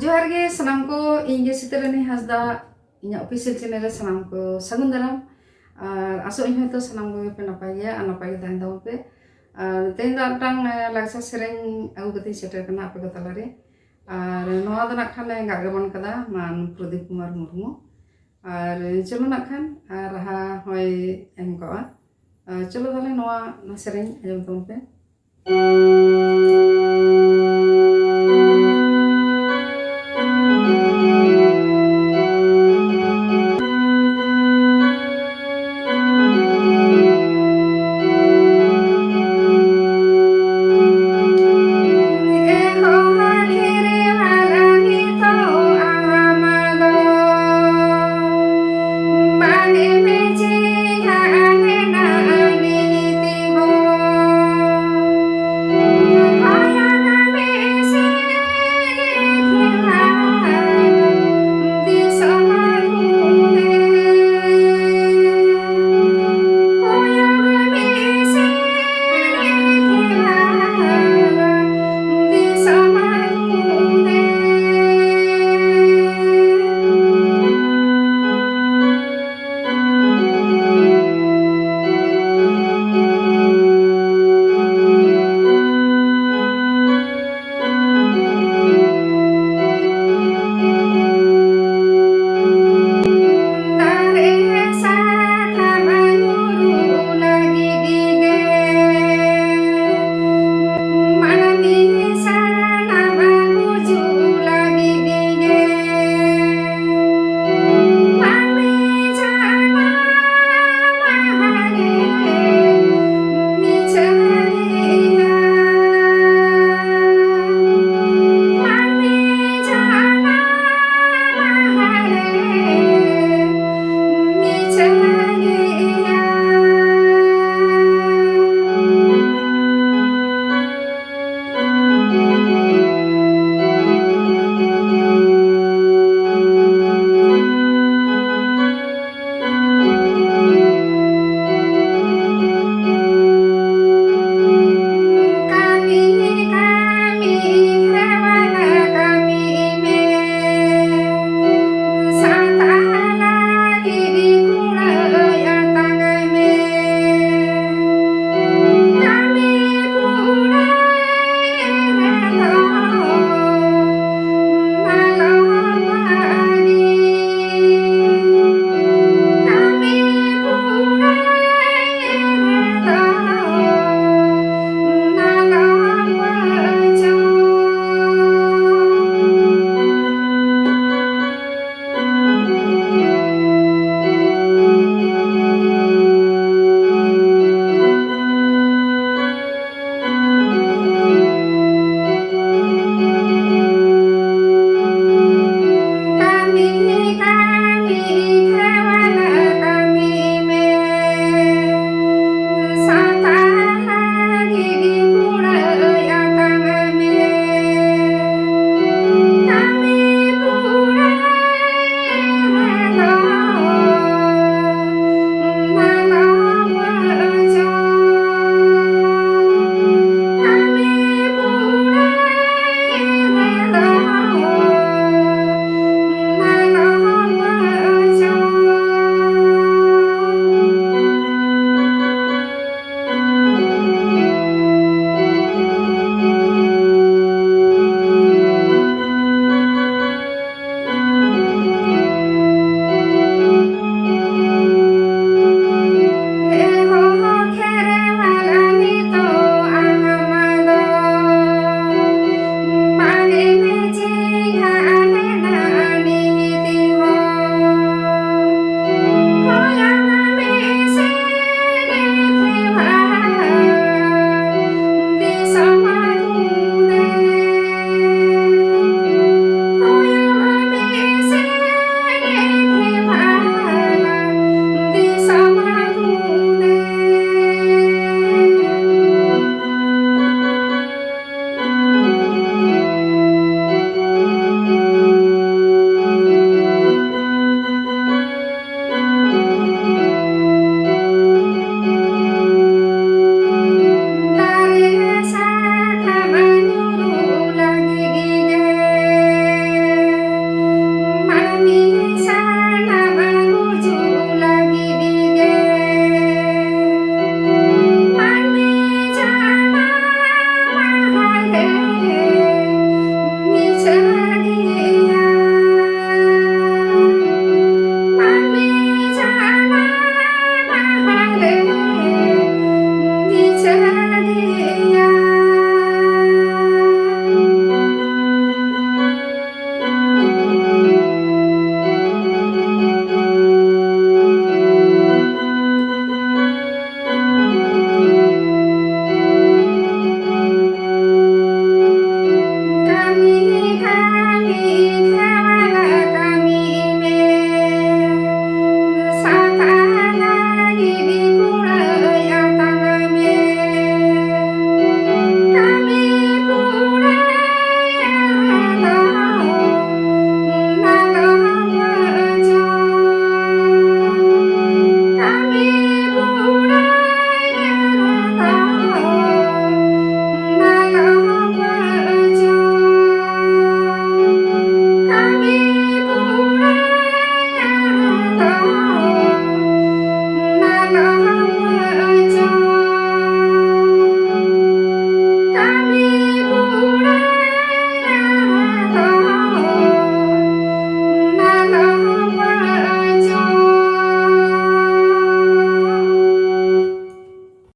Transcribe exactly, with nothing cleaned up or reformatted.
ᱡᱚᱦᱟᱨ ᱜᱮ ᱥᱟᱱᱟᱢ ᱠᱚ, ᱤᱧ ᱜᱮ ᱥᱤᱛᱟᱹᱨᱟᱹᱱᱤ ᱦᱟᱸᱥᱫᱟ᱾ ᱤᱧᱟᱹᱜ ᱚᱯᱷᱤᱥᱤᱭᱟᱞ ᱪᱮᱱᱮᱞ ᱨᱮ ᱥᱟᱱᱟᱢ ᱠᱚ ᱥᱟᱹᱜᱩᱱ ᱫᱟᱨᱟᱢ᱾ ᱟᱨ ᱟᱥᱚᱜ ᱟᱹᱧ ᱦᱚᱭᱛᱳ ᱥᱟᱱᱟᱢ ᱠᱚᱜᱮ ᱯᱮ ᱱᱟᱯᱟᱭ ᱜᱮᱭᱟ ᱟᱨ ᱱᱟᱯᱟᱭ ᱜᱮ ᱛᱟᱦᱮᱱ ᱛᱟᱵᱚᱱ ᱯᱮ᱾ ᱟᱨ ᱛᱮᱦᱮᱧ ᱫᱚ ᱢᱤᱫᱴᱟᱝ, ᱮ, ᱞᱟᱠᱪᱟᱨ ᱥᱮᱨᱮᱧ ᱟᱹᱜᱩ ᱠᱟᱛᱮᱧ ᱥᱮᱴᱮᱨ ᱠᱟᱱᱟ ᱟᱯᱮ ᱠᱚ ᱛᱟᱞᱟᱨᱮ᱾ ᱟᱨ ᱱᱚᱣᱟ ᱫᱚ ᱱᱟᱜ ᱠᱷᱟᱱ ᱮ ᱜᱟᱜ ᱜᱟᱵᱟᱱ ᱠᱟᱫᱟ ᱢᱟᱱ ᱯᱨᱚᱫᱤᱯ ᱠᱩᱢᱟᱨ ᱢᱩᱨᱢᱩ᱾ ᱟᱨ ᱪᱚᱞᱚ ᱱᱟᱜ ᱠᱷᱟᱱ ᱟᱨ ᱨᱟᱦᱟ ᱦᱚᱸᱭ ᱮᱢ ᱠᱟᱜᱼᱟ᱾ ᱟᱨ ᱪᱚᱞᱚ ᱛᱟᱦᱞᱮ ᱱᱚᱣᱟ, ᱱᱚᱣᱟ ᱥᱮᱨᱮᱧ ᱟᱸᱡᱚᱢ ᱛᱟᱵᱚᱱ ᱯᱮ᱾